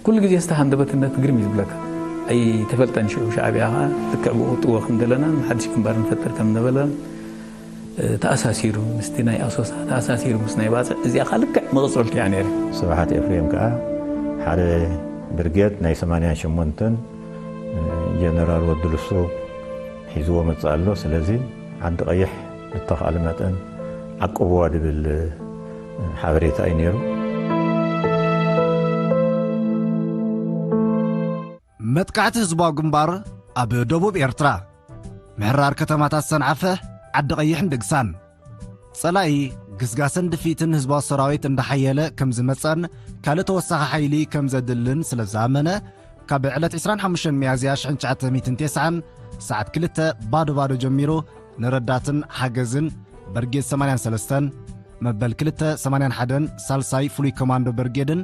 ኩሉ ግዜ ዝተሃንደበትነት ግርም እዩ ዝብለካ። ኣይተፈልጠን ሽዑ ሻዕብያ ኸዓ ልክዕ ብኡ ጥዎ ከም ዘለና፣ ሓድሽ ግንባር ንፈጥር ከም ነበለን፣ እ፣ ተኣሳሲሩ፣ ምስቲ ናይ ኣሶሳ ተኣሳሲሩ፣ ምስ ናይ ባጽዕ፣ እዚኣ ኸዓ ልክዕ መቐጸልቱ እያ ነይራ። ስብሓት ኤፍሬም ከኣ ሓደ ብርጌድ ናይ ሰማንያን ሸሞንተን ጀነራል ወዲ ልሱ ሒዝዎ መጽእ ኣሎ። ስለዚ ዓዲ ቀይሕ ብተኻእለ መጠን ዓቅብዋ ዝብል ሓበሬታ እዩ ነይሩ። መጥቃዕቲ ህዝባዊ ግንባር ኣብ ደቡብ ኤርትራ፣ ምሕራር ከተማታት ሰንዓፈ፣ ዓዲ ቀይሕን ድግሳን። ጸላኢ ግስጋሰን ድፊትን ህዝባዊ ሰራዊት እንዳሓየለ ከም ዝመጸን ካልእ ተወሳኺ ሓይሊ ከም ዘድልን ስለ ዝኣመነ፣ ካብ ዕለት ዕስራን ሓሙሽተን ሚያዝያ ሽሕን ትሽዓተ ሚእትን ተስዓን ሰዓት ክልተ ባዶ ባዶ ጀሚሩ ንረዳትን ሓገዝን በርጌድ ሰማንያን ሰለስተን፣ መበል ክልተ ሰማንያን ሓደን ሳልሳይ ፍሉይ ኮማንዶ በርጌድን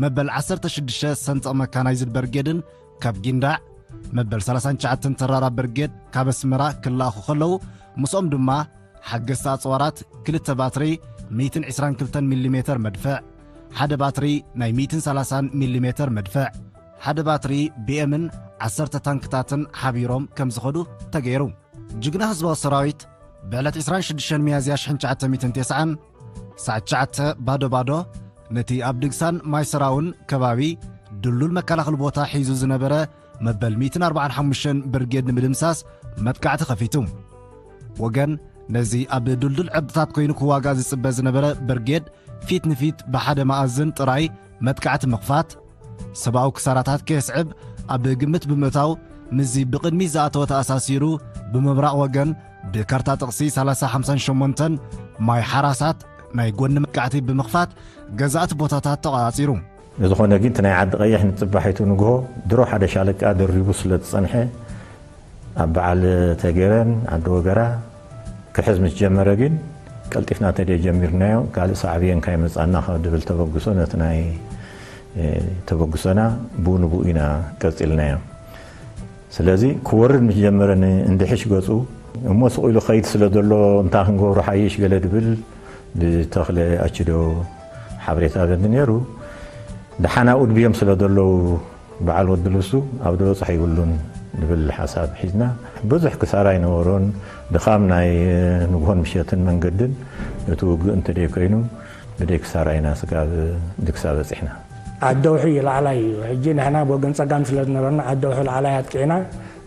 መበል ዓሰርተ ሽዱሽተ ሰንጠቕ መካናይዝድ በርጌድን ካብ ጊንዳዕ፣ መበል ሰላሳን ትሽዓተን ተራራ በርጌድ ካብ ኣስመራ ክለኣኹ ከለዉ፣ ምስኦም ድማ ሓገዝቲ ኣጽዋራት ክልተ ባትሪ ሚእትን ዕስራን ክልተን ሚሊሜተር መድፍዕ፣ ሓደ ባትሪ ናይ ሚእትን ሰላሳን ሚሊሜተር መድፍዕ፣ ሓደ ባትሪ ቢኤምን ዓሰርተ ታንክታትን ሓቢሮም ከም ዝኸዱ ተገይሩ። ጅግና ህዝባዊ ሰራዊት ብዕለት ዕስራን ሽዱሽተን ሚያዝያ ሽሕን ትሽዓተ ሚእትን ተስዓን ሰዓት ትሽዓተ ባዶ ባዶ ነቲ ኣብ ድግሳን ማይ ሰራውን ከባቢ ድልዱል መከላኸሊ ቦታ ሒዙ ዝነበረ መበል ሚእትን ኣርባዓን ሓሙሽተን ብርጌድ ንምድምሳስ መጥቃዕቲ ከፊቱ። ወገን ነዚ ኣብ ድልዱል ዕርድታት ኮይኑ ክዋጋእ ዝጽበ ዝነበረ ብርጌድ ፊት ንፊት ብሓደ መኣዝን ጥራይ መጥቃዕቲ ምኽፋት፣ ሰብኣዊ ክሳራታት ከየስዕብ ኣብ ግምት ብምእታው፣ ምስዚ ብቕድሚት ዝኣተወ ተኣሳሲሩ፣ ብምብራቕ ወገን ብካርታ ጥቕሲ ሰላሳ ሓምሳን ሸሞንተን ማይ ሓራሳት ናይ ጎኒ መጥቃዕቲ ብምኽፋት ገዛእቲ ቦታታት ተቖጻጺሩ። ብዝኾነ ግን፣ እቲ ናይ ዓዲ ቀይሕ ንጽባሒቱ ንግሆ ድሮ ሓደ ሻለቃ ደሪቡ ስለ ዝጸንሐ፣ ኣብ በዓል ተገረን ዓዲ ወገራ ክሕዝ ምስ ጀመረ ግን፣ ቀልጢፍና ተደይ ጀሚርናዮ፣ ካልእ ሳዕብየን ካይመጻና ካብ ድብል ተበግሶ፣ ነቲ ናይ፣ እ፣ ተበግሶና ብኡ ንብኡ ኢና ቀጺልናዮ። ስለዚ ክወርድ ምስ ጀመረ፣ ን-፣ እንድሕሽ ገጹ እሞ ስቕ ኢሉ ኸይድ ስለ ዘሎ፣ እንታይ ክንገብሮ ሓይሽ ገለ ድብል ብተኽለ ኣችዶ ሓበሬታ ዘኒ ነይሩ። ደሓን ኣብኡ ድብዮም ስለ ዘለዉ፣ በዓል ወዲ ልሱ ኣብ ዝበጽሖ ይብሉን ዝብል ሓሳብ ሒዝና፣ ብዙሕ ክሳራ ኣይነበሮን። ድኻም ናይ ንግሆን ምሸትን መንገድን እቲ ውግእ እንተደይ ኮይኑ፣ ብደይ ክሳራ ኢና ስጋብ ድግሳ በጺሕና። ዓዲ ደውሒ ላዕላይ እዩ። ሕጂ ንሕና ብወገን ጸጋም ስለ ዝነበርና፣ ዓዲ ደውሒ ላዕላይ ኣጥቂዕና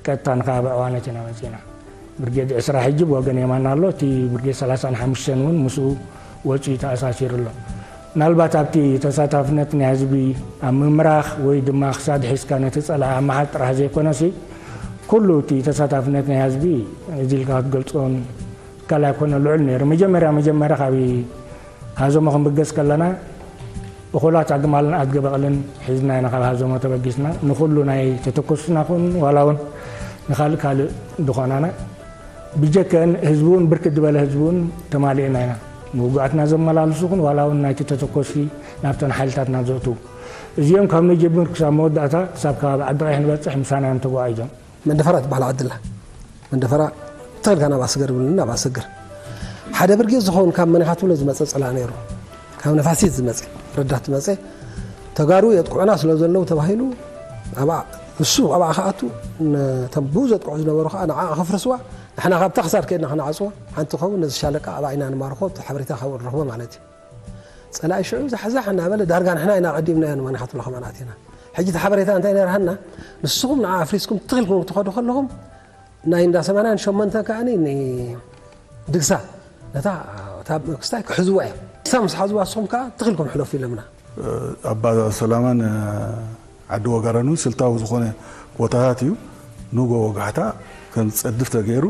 ቀጥታ ንከባቢ ዕዋነት ኢና መጺእና። ብርጌድ ዕስራ ሕጂ ብወገን የማን ኣሎ፣ እቲ ብርጌድ ሰላሳን ሓሙሽተን እውን ምስኡ ወጺኡ ተኣሳሲሩ ኣሎ። ምናልባት ኣብቲ ተሳታፍነት ናይ ህዝቢ ኣብ ምምራኽ ወይ ድማ ክሳድ ሒዝካ ነቲ ጸላኢ ኣብ ምሓዝ ጥራሕ ዘይኮነሲ፣ ኩሉ እቲ ተሳታፍነት ናይ ህዝቢ እዚ ኢልካ ክትገልጾን ካልኣይ ኮነ ልዑል ነይሩ። መጀመርያ፣ መጀመርያ ካብ ሃዞሞ ክንብገስ ከለና፣ እኹላት ኣግማልን ኣድጊ በቕልን ሒዝና ኢና ካብ ሃዞሞ ተበጊስና። ንኹሉ ናይ ተተኮስና ኹን ዋላ እውን ንኻልእ ካልእ ዝኾናና፣ ብጀከን ህዝቢ እውን ብርክት ዝበለ ህዝቢ እውን ተማሊእና ኢና። ንውጉኣትና ዘመላልሱ ኹን ዋላ እውን ናይቲ ተተኮሲ ናብተን ሓይልታትና ዘእትዉ። እዚኦም ካብ ንጅምር ክሳብ መወዳእታ፣ ክሳብ ከባቢ ዓዲ ቀይሕ ንበጽሕ ምሳና እዮም ተጓዒዞም። መንደፈራ ትበሃል ዓዲ ኣላ። መንደፈራ ትኽልካ ናብ ኣስገር ብሉኒ፣ ናብ ኣስገር። ሓደ ብርጌድ ዝኸውን ካብ መኒኻ ትብሎ ዝመጸ ጸላኢ ነይሩ። ካብ ነፋሲት ዝመጸ፣ ረዳት ዝመጸ። ተጋሩ የጥቅዑና ስለ ዘለዉ ተባሂሉ፣ ኣብኣ፣ እሱ ኣብኣ ክኣቱ፣ ነቶም ብኡ ዘጥቅዑ ዝነበሩ ኸኣ ንዓኣ ከፍርስዋ፣ ንሕና ካብታ ክሳድ ከይድና ክነዓጽዋ፣ ሓንቲ ኸውን ነዚ ሻለቃ ኣብኣ ኢና ንማርኾ፣ እቲ ሓበሬታ ካብኡ ንረኽቦ ማለት እዩ። ጸላኢ ሽዑ ዛሕዛሕ እናበለ፣ ዳርጋ ንሕና ኢና ቀዲምናዮ ንመኒኻ ትብሎ ከማን ኣቲና። ሕጂ እቲ ሓበሬታ እንታይ ነርሃና? ንስኹም ንዓ ኣፍሪስኩም ትኽልኩም ክትኸዱ ከለኹም፣ ናይ እንዳ ሰማንያን ሸሞንተ ከኣኒ ንድግሳ ነታ፣ እታ ክስታይ ክሕዝዋ እዮም። ክሳብ ምስ ሓዝዋ ንስኹም ከኣ ትኽልኩም ሕለፉ ኢሎምና። ኣባ ሰላማን ዓዲ ወጋራን እውን ስልታዊ ዝኾነ ቦታታት እዩ። ንጎ ወጋሕታ ከም ዝጸድፍ ተገይሩ፣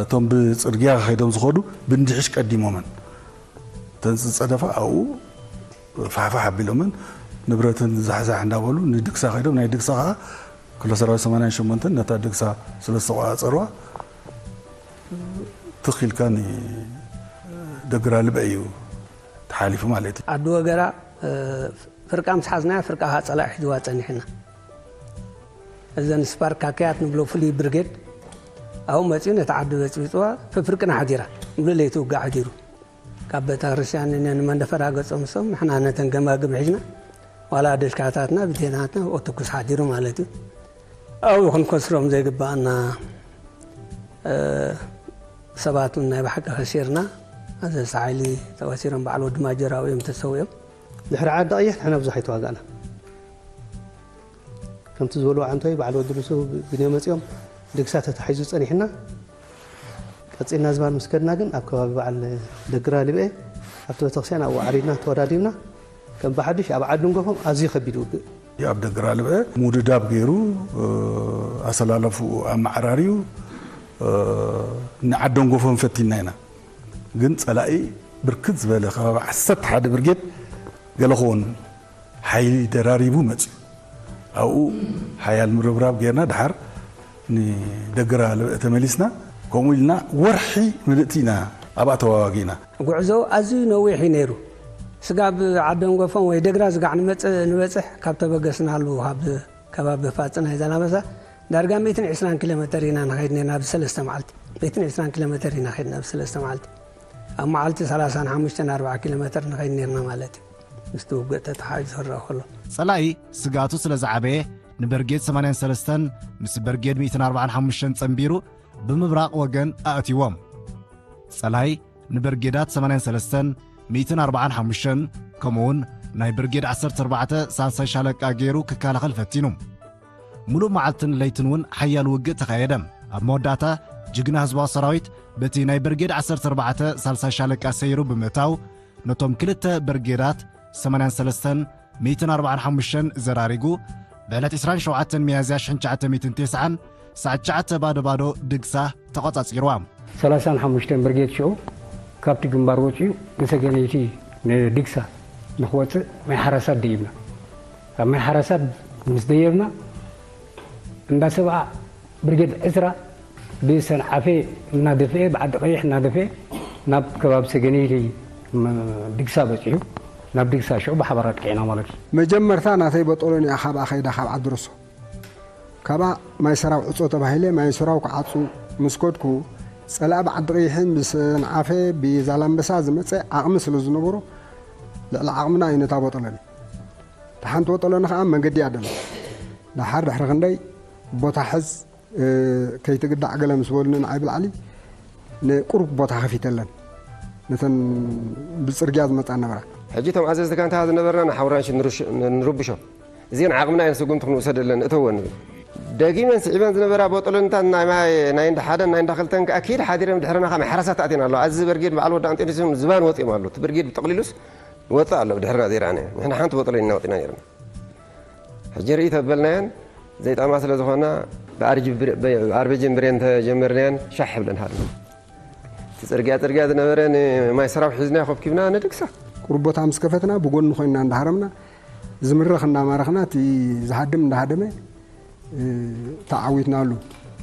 እቶም ብጽርግያ ከይዶም ዝኸዱ ብንድሕሽ ቀዲሞመን። እተን ዝጸደፋ ኣብኡ ፋሕፋሕ ኣቢሎምን ንብረትን ዛሕዛሕ እንዳበሉ ንድግሳ ከይዶም፣ ናይ ድግሳ ኸዓ ክፍለ ሰራዊት ሰማንያን ሸሞንተን ነታ ድግሳ ስለ ዝተቆጻጸርዋ ትኽ ኢልካ ንደግራ ልበ እዩ ተሓሊፉ ማለት እዩ። ዓዲ ወገራ፣ እ፣ ፍርቃ ምስ ሓዝናያ፣ ፍርቃ ከዓ ጸላኢ ሒዝዋ ጸኒሕና። እዘን ስፓርካክያት ንብሎ ፍሉይ ብርጌድ ኣብኡ መጺኡ ነቲ ዓዲ በጽቢጽዋ፣ ፍፍርቅና ሓዲራ። ሙሉእ ለይቲ ውግእ ሓዲሩ። ካብ ቤተክርስትያን ንመንደፈራ ገጾም እሶም፣ ንሕና ነተን ገማግም ሒዝና ዋላ ደድካታትና ብቴናትና ብኦተኩስ ሓዲሩ ማለት እዩ። ኣብኡ ክንከስሮም ዘይግባኣና ሰባት እውን ናይ ብሓቂ ከሲርና፣ ኣዘዝቲ ሓይሊ ተቐሲሮም፣ በዓል ወዲ ማጀራዊ እዮም ተሰዊኦም። ድሕሪ ዓዲ ቀይሕ ንሕና ብዙሕ ኣይተዋጋእና። ከምቲ ዝበልዎ ዓንቶይ በዓል ወዲ ንሱ ብንዮ መፂኦም፣ ድግሳ ተታሒዙ ፀኒሕና። ቀፂልና ዝባን ምስ ከድና ግን ኣብ ከባቢ በዓል ደግራ ልብኤ ኣብቲ ቤተክርስትያን ኣብኡ ዓሪድና ተወዳዲብና። ከም ብሓድሽ ኣብ ዓዲ ንጎፎም ኣዝዩ ከቢድ ውግእ። ኣብ ደግራ ልብኤ ምውድዳብ ገይሩ፣ ኣሰላለፉ ኣመዓራርዩ፣ ንዓዲ ንጎፎም ፈቲና ኢና። ግን ፀላኢ ብርክት ዝበለ ከባቢ ዓሰርተ ሓደ ብርጌድ ገለ ክኾን ሓይሊ ደራሪቡ መፅዩ። ኣብኡ ሓያል ምርብራብ ጌርና ደሓር ንደግራ ልብእ ተመሊስና። ከምኡ ኢልና ወርሒ ምልእቲ ኢና ኣብኣ ተዋጊእና። ጉዕዞ ኣዝዩ ነዊሕ እዩ ነይሩ። ስጋብ ዓዲ ንጎፎም ወይ ደግራ ዝጋዕ ንመጽእ-፣ ንበጽሕ ካብ ተበገስናሉ ካብ ከባቢ ፋጽ ናይ ዛላበሳ ዳርጋ ሚእትን ዕስራን ኪሎ ሜተር ኢና ንኸይድ ነርና ብሰለስተ መዓልቲ። ሚእትን ዕስራን ኪሎ ሜተር ኢና ኸይድና ብሰለስተ መዓልቲ። ኣብ መዓልቲ ሰላሳን ሓሙሽተን ኣርባዓ ኪሎ ሜተር ንኸይድ ነርና ማለት እዩ። ምስቲ ውግእ ተተሓሒዙ ክረኣ ከሎ። ጸላኢ ስግኣቱ ስለ ዝዓበየ ንበርጌድ ሰማንያን ሰለስተን ምስ በርጌድ ሚእትን ኣርባዓን ሓሙሽተን ጸንቢሩ ብምብራቕ ወገን ኣእትይዎም። ጸላኢ ንበርጌዳት ሰማንያን ሰለስተን፣ ሚእትን ኣርባዓን ሓሙሽተን ከምኡውን ናይ ብርጌድ ዓሰርተ ኣርባዕተ ሳልሳይ ሻለቃ ገይሩ ክከላኸል ፈቲኑ። ሙሉእ መዓልትን ለይትን እውን ሓያል ውግእ ተኻየደ። ኣብ መወዳእታ ጅግና ህዝባዊ ሰራዊት በቲ ናይ ብርጌድ ዓሰርተ ኣርባዕተ ሳልሳይ ሻለቃ ሰይሩ ብምእታው ነቶም ክልተ ብርጌዳት ሰማንያን ሰለስተን ሚእትን ኣርባዓን ሓሙሽተን ዘራሪጉ ብዕለት ዕስራን ሸውዓተን ሚያዝያ ሽሕን ትሽዓተ ሚእትን ተስዓን ሰዓት ትሽዓተ ባዶ ባዶ ድግሳ ተቖጻጺርዋ። ሰላሳን ሓሙሽተን ብርጌድ ሽዑ ካብቲ ግንባር ወጺኡ ንሰገነይቲ ንድግሳ ንኽወጽእ ማይ ሓራሳት ደይብና። ኣብ ማይ ሓራሳት ምስ ደየብና እንዳ ሰብዓ ብርጌድ ዕስራ ብሰንዓፈ እናደፍኤ፣ ብዓዲ ቀይሕ እናደፍኤ ናብ ከባቢ ሰገነይቲ ም-፣ ድግሳ በጺሑ፣ ናብ ድግሳ ሽዑ ብሓባር ኣጥቂዕና ማለት እዩ። መጀመርታ ናተይ በጦሎን እያ ካብኣ ከይዳ ካብ ዓዲ ርሶ። ካብኣ ማይ ሰራው ዕጾ ተባሂለ ማይ ሰራው ክዓጹ ምስ ከድኩ፣ ጸላኢ ብዓዲ ቀይሕን ብሰንዓፈ ብዛላምበሳ ዝመጸ ዓቕሚ ስለ ዝነበሮ ልዕሊ ዓቕምና እዩ ነታ በጦሎን። እታ ሓንቲ በጦሎን ከኣ መንገዲ እያ ደላ። ደሓር ድሕሪ ክንደይ ቦታ ሕዝ እ፣ ከይትግዳዕ ገለ ምስ በሉኒ ንዓይ ብላዕሊ ንቁሩብ ቦታ ከፊተለን ነተን ብጽርግያ ዝመጻ ነበራ። ሕጂ እቶም ኣዘዝቲ ጋንታ ዝነበርና ንሓውራንሽ ንርሽ-፣ ንርብሾ። እዚን ዓቕምና እየን ስጉምቲ ክንውሰደለን እተወ ንብል። ደጊመን ስዒበን ዝነበራ ቦጦሎንታት ናይ ማይ፣ ናይ እንዳ ሓደን ናይ እንዳ ክልተን ከኣ ኪድ ሓዲረን ብድሕርና ከኣ ማይ ሓራሳት ኣትየን ኣለዋ። ኣዚ በርጌድ በዓል ወዲ ኣንጢንስን ዝባን ወጺኦም ኣለዉ። እቲ በርጌድ ብጠቕሊሉስ ወጽእ ኣሎ ብድሕርና ዘይረኣናዮ። ንሕና ሓንቲ ቦጦሎን ኢና ወጺና ነይርና። ሕጂ ርኢ ተበልናየን ዘይጠማ ስለ ዝኾና ብኣርጅ ብር-፣ ብ-፣ ብኣርበጅን ብሬን ተጀመርናየን ሻሕ ብለን ሃድና። እቲ ጽርግያ ጽርግያ ዝነበረ ንማይ ሰራው ሒዝና ኮብኪብና ንድግሳ። ቁሩብ ቦታ ምስ ከፈትና ብጎኒ ኮይንና እንዳሃረምና ዝምረኽ እንዳማረኽና እቲ ዝሃድም እንዳሃደመ፣ እ፣ ተዓዊትናሉ።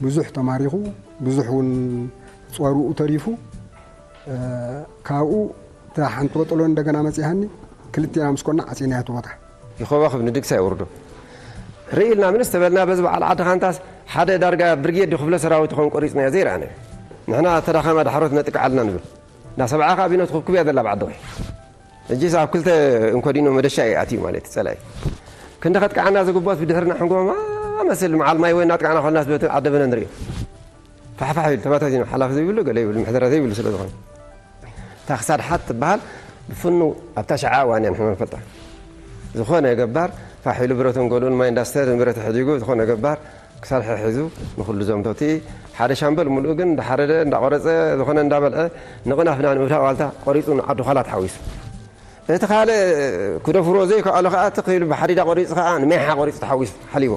ብዙሕ ተማሪኹ፣ ብዙሕ እውን ጸሩኡ ተሪፉ። እ፣ ካብኡ እታ ሓንቲ በጥሎ እንደገና መጺሃኒ፣ ክልቴና ምስ ኮና ዓጺናያ እቲ ቦታ። ይኸባኽብ ንድግሳ ይወርዶ። ርኢ ኢልና ምንስ ተበልና፣ በዚ በዓል ዓዲ ኻንታስ ሓደ ዳርጋ ብርጌድ ክፍለ ሰራዊት ይኸውን ቆሪጽናዮ ዘይረኣናዮ። ንሕና ተዳኸማ ዳሕሮት ነጥቅዓልና ንብል። እንዳ ሰብዓ ካብ ቢኖት ክኩብያ ዘላ ብዓዲ ኾይ። እጅስ ኣብ ክልተ እንኮዲኖ መደሻ እዩ ኣትዩ ማለት ጸላኢ። ክንዲ ከጥቅዓና ዝግቦት ብድሕርና ሕንጎማ መስል መዓል ማይ ወይ እናጥቅዓና ኾልናስ በቲ ዓደበነ ንርእዮ። ፋሕፋሕ ይብል፣ ተባታቲኑ፣ ሓላፍ ዘይብሉ፣ ገለ ይብሉ፣ ምሕደራ ዘይብሉ ስለ ዝኾነ። እታ ክሳድ ሓት ትበሃል ብፍኑ ኣብታ ሸዓ እዋን እያ ንሕና ንፈልጣ። ዝኾነ ገባር ፋሕ ኢሉ ብረቱን ገሉን ማይ እንዳስተ ንብረት ሕዲጉ፣ ዝኾነ ገባር ክሳድ ሕሒዙ ንኹሉ ዘምቶ። እቲ ሓደ ሻምበል ሙሉእ ግን እንዳሓረደ፣ እንዳቆረጸ፣ ዝኾነ እንዳበልዐ፣ ንቕናፍና ንምብታቕ ዋልታ ቆሪጹ ንዓዱ ኻላ ተሓዊሱ። እቲ ካልእ ክደፍሮ ዘይከኣሎ ከኣ ትኽ ኢሉ ብሓዲዳ ቆሪጹ ከኣ ንሜሓ ቆሪጹ ተሓዊሱ ሓሊዎ።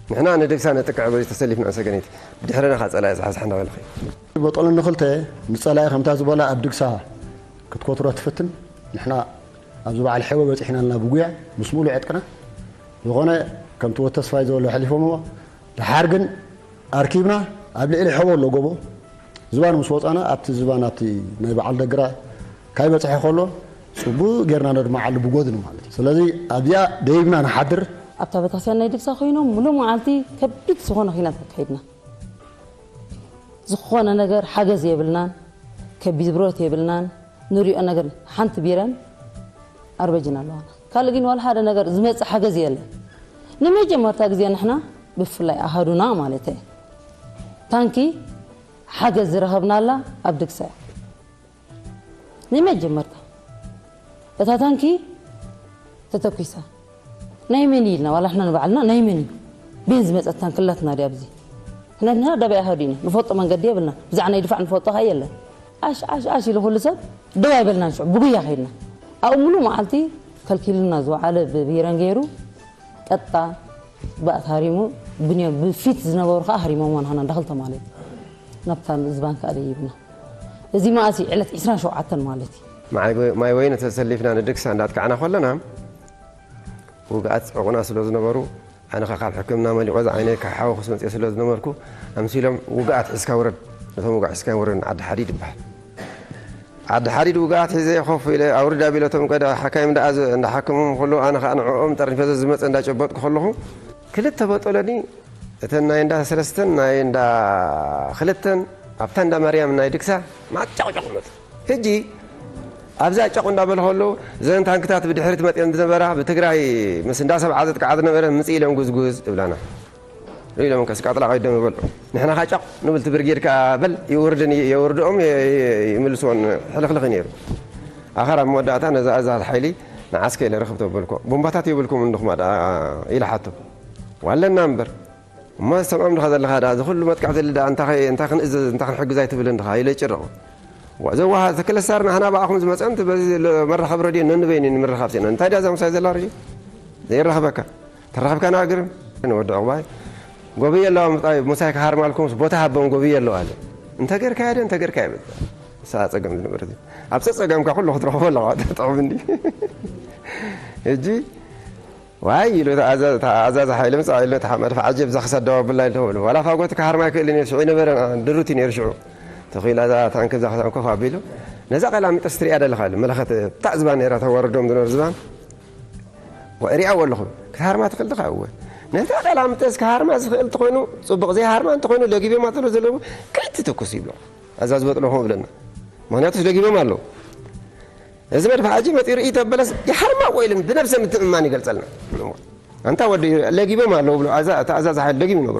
ንሕና ንድግሳ ነጥቅዕ በዚ ተሰሊፍና ንሰገነይቲ። ብድሕረና ከኣ ጸላኢ ዝሓዝሓ እንዳበለ ኸይዱ። በጦሎኒ ክልተ ንጸላኢ ከምታ ዝበላ ኣብ ድግሳ ክትኮትሮ ትፍትን። ንሕና ኣብዚ በዓል ሐወ በጺሕና ኣለና ብጉያ ምስ ሙሉእ ዕጥቅና። ዝኾነ ከምቲ ወዲ ተስፋይ ዝበሎ ኣሕሊፎምዎ። ደሓር ግን ኣርኪብና ኣብ ልዕሊ ሐወ ኣሎ ጎቦ ዝባን ምስ ወጻና ኣብቲ ዝባን ኣብቲ ናይ በዓል ደግራ ካይ በጽሐ ከሎ ጽቡቕ ጌርና ነድምዓሉ ብጎድኒ ማለት እዩ። ስለዚ ኣብዚኣ ደይብና ንሓድር። ኣብታ ቤተክርስትያን ናይ ድግሳ ኮይኖም ሙሉእ መዓልቲ ከቢድ ዝኾነ ኲናት ኣካይድና። ዝኾነ ነገር ሓገዝ የብልናን፣ ከቢድ ብረት የብልናን፣ ንሪኦ ነገር ሓንቲ ቢረን ኣርበጅን ኣለዋና። ካልእ ግን ዋላ ሓደ ነገር ዝመጽእ ሓገዝ የለን። ንመጀመርታ ግዜ ንሕና ብፍላይ ኣሃዱና ማለት እየ ታንኪ ሓገዝ ዝረኸብናላ ኣብ ድግሳ እያ። ንመጀመርታ እታ ታንኪ ተተኩሳ ናይ መን እዩ ኢልና ዋላ ንሕና ንባዕልና ናይ መን እዩ ቤን ዝመጸት ታንኪ ኣላትና ድያ ኣብዚ ንሕና ንሕና ደባይ ኣሃዱ ኢና ንፈልጦ መንገዲ የብልና ብዛዕ ናይ ድፋዕ ንፈልጦ ካ የለን ኣሽ ኣሽ ኣሽ ኢሉ ኩሉ ሰብ ደው ኣይበልናን ሽዑ ብጉያ ከይድና ኣብኡ ሙሉእ መዓልቲ ከልኪሉና ዝወዓለ ብቢረን ገይሩ ቀጣ ባእት ሃሪሙ ብንዮ ብፊት ዝነበሩ ከዓ ሃሪሞሞ ንኸና እንዳክልተ ማለት እዩ ናብታ ንእዝባን ከዓ ደይብና እዚ መኣሲ ዕለት ዕስራን ሸውዓተን ማለት እዩ ማይ ወይነ ተሰሊፍና ንድግሳ እንዳጥቃዕና ከለና ውግኣት ዕቑና ስለ ዝነበሩ ኣነ ኸ ካብ ሕክምና መሊቖ ዝዓይነይ ካብ ሓወኹስ መፅኦ ስለ ዝነበርኩ ኣምሲሎም ውግኣት ሒዝካ ውረድ ነቶም ውግኣት ሒዝካ ውረድ ዓዲ ሓዲድ ይበሃል ዓዲ ሓዲድ ውግኣት ሒዘ ኮፍ ኢለ ኣውርድ ኣቢለቶም ቀዳ ሓካይም ደኣ እንዳሓከሞም ከለዉ ኣነ ከዓ ንዕኦም ጠርኒፈዘ ዝመፀ እንዳጨበጥኩ ከለኹ ክልተ በጦለኒ እተን ናይ እንዳ ሰለስተን ናይ እንዳ ክልተን ኣብታ እንዳ ማርያም ናይ ድግሳ ማጫቕጫቕ መፁ ሕጂ ኣብዛ ጨቑ እንዳበለ ከለዉ እዘን ታንክታት ብድሕሪት መፅአን ዝነበራ ብትግራይ ምስ እንዳ ሰብዓ ዘጥቅዓ ዝነበረ ምፅእ ኢለን ጉዝጉዝ እብላና ርእሎም ከስቃጥላ ቀይዶም ይበልዑ ንሕና ካ ጨቕ ንብል እቲ ብርጌድ ከኣ በል ይውርድን የውርድኦም ይምልስዎን ሕልኽልኽ ነይሩ ኣኸር ኣብ መወዳእታ ነዛ እዛ ሓይሊ ንዓስከ ኢለ ርኽብ ተበልኮ ቦምባታት የብልኩም እንድኹማ ደኣ ኢለ ሓቶ ዋለና እምበር እሞ ዝሰምዖም ድኻ ዘለኻ ደኣ ዝኹሉ መጥቃዕ ዘሊ ደኣ እንታይ ክንእዘዝ እንታይ ክንሕግዝ ኣይትብልን ድኻ ኢለ ይጭርቕ ዘዋሃ ተክለሳር ናህና ብኣኹም ዝመፀን በዚ መራኸብ ረድዮ ነንበይኒ ንምርኻብ ሲና እንታይ ድያ እዛ ምሳይ ዘላ ረድዮ ዘይራኸበካ ተራኸብካ ንኣግርም ንወዲ ዕቑባይ ጎብየ ኣለዋ ምጣይ ሙሳይ ክሃርማልኩምስ ቦታ ሃቦም ጎብየ ኣለዋ ኣለ እንተ ገርካዮ ዶ እንተ ገርካዮ ይብል እሳ ፀገም ዝነበረት እዩ ኣብ ፀፀገምካ ኩሉ ክትረኽቦ ኣለዋ ጥዑም እንዲ ሕጂ ዋይ ኢሉ ኣዛዝ ሓይሊ ምፃ ኢሉ መድፋ ዓጀብ እዛ ክሳደዋ ብላ ኢሉ ተውሉ ዋላ ፋጎት ክሃርማ ይክእል ነር ሽዑ ይነበረ ድሩት እዩ ነር ሽዑ ተኽኢላ እዛ ታንክ እዛ ክሳብ ኮፍ ኣቢሉ ነዛ ቀላሚጠስ ትሪኣ ደለኻ ኢሉ መለኸት ብታዕ ዝባን ነራ ተወርዶም ዝነር ዝባን ወእሪኣዎ ኣለኹ ክትሃርማ ትኽእል ድኻ እወ ነታ ቀላምጠስ ክሃርማ ዝኽእል እንተኾይኑ ፅቡቕ ዘይሃርማ እንተኾይኑ ለጊብዮማ ተሎ ዘለዉ ከይትትኩስ ይብሎ ኣዛ ዝበጥሎ ከም ብለና ምክንያቱስ ለጊብዮም ኣለዉ እዚ መድፋዕ ሕጂ መፂኡ ርኢ ተበለስ ይሃርማ ቆይልን ብነብሰ ምትእምማን ይገልፀልና ኣንታ ወዲ ለጊብዮም ኣለዉ ብሎ ኣዛ ሓይል ለጊብ ይነግሩ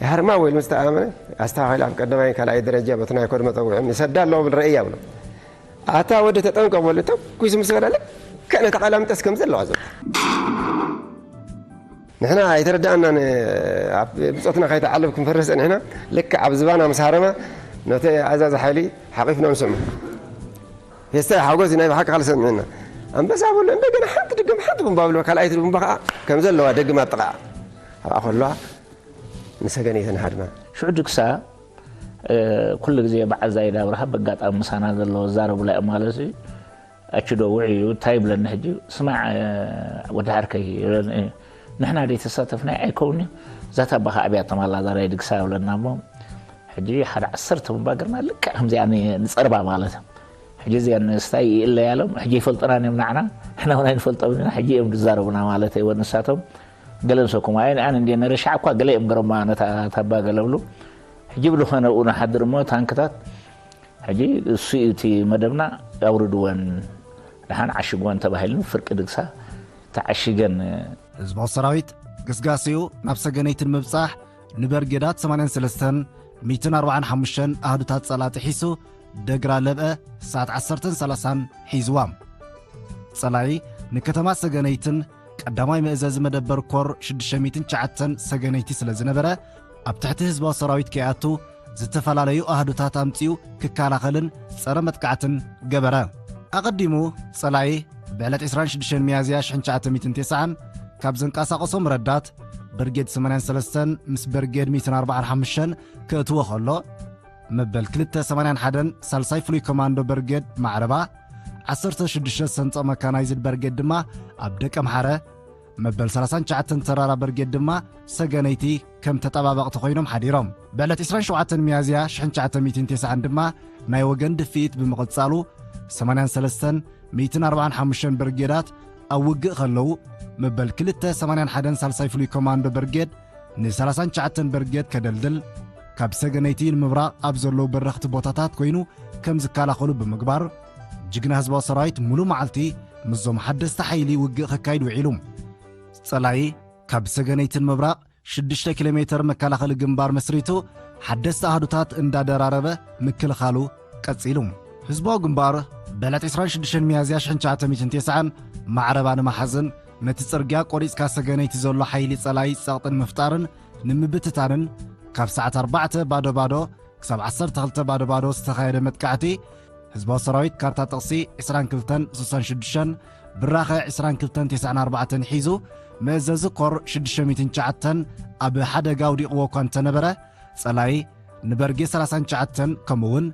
ይሃርማ ወይ ምስ ተኣመነ ኣስተኻኺል ኣብ ቀዳማይ ካልኣይ ደረጃ በቲ ናይ ኮድ መፀውዒ ንሰዳ ኣለዎ ብል ረእያ ብሎ ኣታ ወዲ ተጠንቀቕ በሉ ተኩሱ ምስ በለ ልክዕ ነቲ ቀላምጠስ ከም ዘለዋ ዘሎ ንሕና ኣይተረዳእናን ብፆትና ከይተዓልብ ክንፈርስ ፀኒሕና ልክዕ ኣብ ዝባና ምስ ሃረማ ነቲ ኣዛዚ ሓይሊ ሓቂፍና ንስዕሙ ፌስታይ ሓጎስ ናይ ብሓቂ ካልሰምዕና ኣንበሳ በሎ እንደገና ሓንቲ ድግም ሓንቲ ቡምባ ብሎ ካልኣይቲ ቡምባ ከዓ ከም ዘለዋ ደግም ኣብ ጥቓ ኣብኣ ከለዋ ንሰገነይተን ሃድማ ሽዑ ድግሳ ኩሉ ግዜ በዓል ዛይድ ኣብርሃ በጋጣሚ ምሳና ዘሎ ዛረቡላ እዮም ማለት እዩ ኣችዶ ውዒ እዩ እንታይ ይብለኒ ሕጂ ስማዕ ወዲ ዓርከይ ይብለኒ እዩ ንሕና ደይ ተሳተፍናይ ኣይከውን እዩ ዛታ ባኻ ኣብያ ተማላ ዛራይ ድግሳ ይብለና እሞ ሕጂ ሓደ ዓሰርተ ምባገርና ልክዕ ከምዚኣ ንፀርባ ማለት ሕጂ እዚኣ ንስታይ ይእለያሎም ሕጂ ይፈልጥናን እዮም ንዓና ንሕና እውን ኣይንፈልጦም ኢና ሕጂ እዮም ዝዛረቡና ማለት እወ ንሳቶም ገለ ንሰኩም ኣይ ኣነ እንደ ነረሻዕ እኳ ገለ እዮም ገረማ ነታ ታባ ገለብሉ ሕጂ ብድኾነ ኣብኡ ንሓድር እሞ ታንክታት ሕጂ እሱ እዩ እቲ መደብና ኣውርድወን ደሓን ዓሽግወን ተባሂሉ ፍርቂ ድግሳ ተዓሽገን ህዝባዊ ሰራዊት ግስጋሴኡ ናብ ሰገነይቲ ንምብጻሕ ንበርጌዳት ሰማንያን ሰለስተን ሚእትን ኣርባዓን ሓሙሽተን ኣህዱታት ጸላኢ ጥሒሱ ደግራ ለብአ ሰዓት ዓሰርተን ሰላሳን ሒዝዋ። ጸላኢ ንከተማ ሰገነይትን ቀዳማይ መእዘዚ መደበር ኮር ሽዱሽተ ሚእትን ትሽዓተን ሰገነይቲ ስለ ዝነበረ ኣብ ትሕቲ ህዝባዊ ሰራዊት ከይኣቱ ዝተፈላለዩ ኣህዱታት ኣምጺኡ ክከላኸልን ጸረ መጥቃዕትን ገበረ። ኣቐዲሙ ጸላኢ ብዕለት ዕስራን ሽዱሽተን ሚያዝያ ሽሕን ትሽዓተ ሚእትን ተስዓን ካብ ዘንቀሳቐሶም ረዳት ብርጌድ ሰማንያን ሰለስተን ምስ በርጌድ ሚእትን ኣርባዓን ሓሙሽተን ክእትዎ ከሎ መበል ክልተ ሰማንያን ሓደን ሳልሳይ ፍሉይ ኮማንዶ በርጌድ ማዕረባ ዓሰርተ ሽዱሽተ ሰንጸቕ መካናይዝድ በርጌድ ድማ ኣብ ደቀምሓረ መበል ሰላሳን ትሽዓተን ተራራ በርጌድ ድማ ሰገነይቲ ከም ተጠባበቕቲ ኮይኖም ሓዲሮም። ብዕለት ዕስራን ሸውዓተን ሚያዝያ ሽሕን ትሽዓተ ሚእትን ተስዓን ድማ ናይ ወገን ድፍኢት ብምቕጻሉ ሰማንያን ሰለስተን ሚእትን ኣርባዓን ሓሙሽተን ብርጌዳት ኣብ ውግእ ከለዉ መበል ክልተ ሰማንያን ሓደን ሳልሳይ ፍሉይ ኮማንዶ ብርጌድ ንሰላሳን ትሽዓተን ብርጌድ ከደልድል ካብ ሰገነይቲ ንምብራቕ ኣብ ዘለዉ በረኽቲ ቦታታት ኮይኑ ከም ዝከላኸሉ ብምግባር ጅግና ህዝባዊ ሰራዊት ሙሉእ መዓልቲ ምስዞም ሓደስቲ ሓይሊ ውግእ ከካይድ ውዒሉ። ጸላኢ ካብ ሰገነይትን ምብራቕ ሽዱሽተ ኪሎ ሜተር መከላኸሊ ግንባር መስሪቱ ሓደስቲ ኣሃዱታት እንዳደራረበ ምክልኻሉ ቀጺሉ። ህዝባዊ ግንባር ብዕለት ዕስራን ሽዱሽተን ሚያዝያ ሽሕን ትሽዓተ ሚእትን ተስዓን ማዕረባ ንመሓዝን ነቲ ጽርግያ ቆሪጽካ ሰገነይቲ ዘሎ ሓይሊ ጸላኢ ጸቕጥን ምፍጣርን ንምብትታንን ካብ ሰዓት ኣርባዕተ ባዶ ባዶ ክሳብ ዓሰርተ ክልተ ባዶ ባዶ ዝተኻየደ መጥቃዕቲ ህዝባዊ ሰራዊት ካርታ ጥቕሲ ዕስራን ክልተን ስሳን ሽዱሽተን ብራኸ ዕስራን ክልተን ተስዓን ኣርባዕተን ሒዙ መእዘዚ ኮር ሽዱሽተ ሚእትን ትሽዓተን ኣብ ሓደጋ ኣውዲቕዎ እኳ እንተነበረ ጸላኢ ንበርጌ ሰላሳን ትሽዓተን ከምኡውን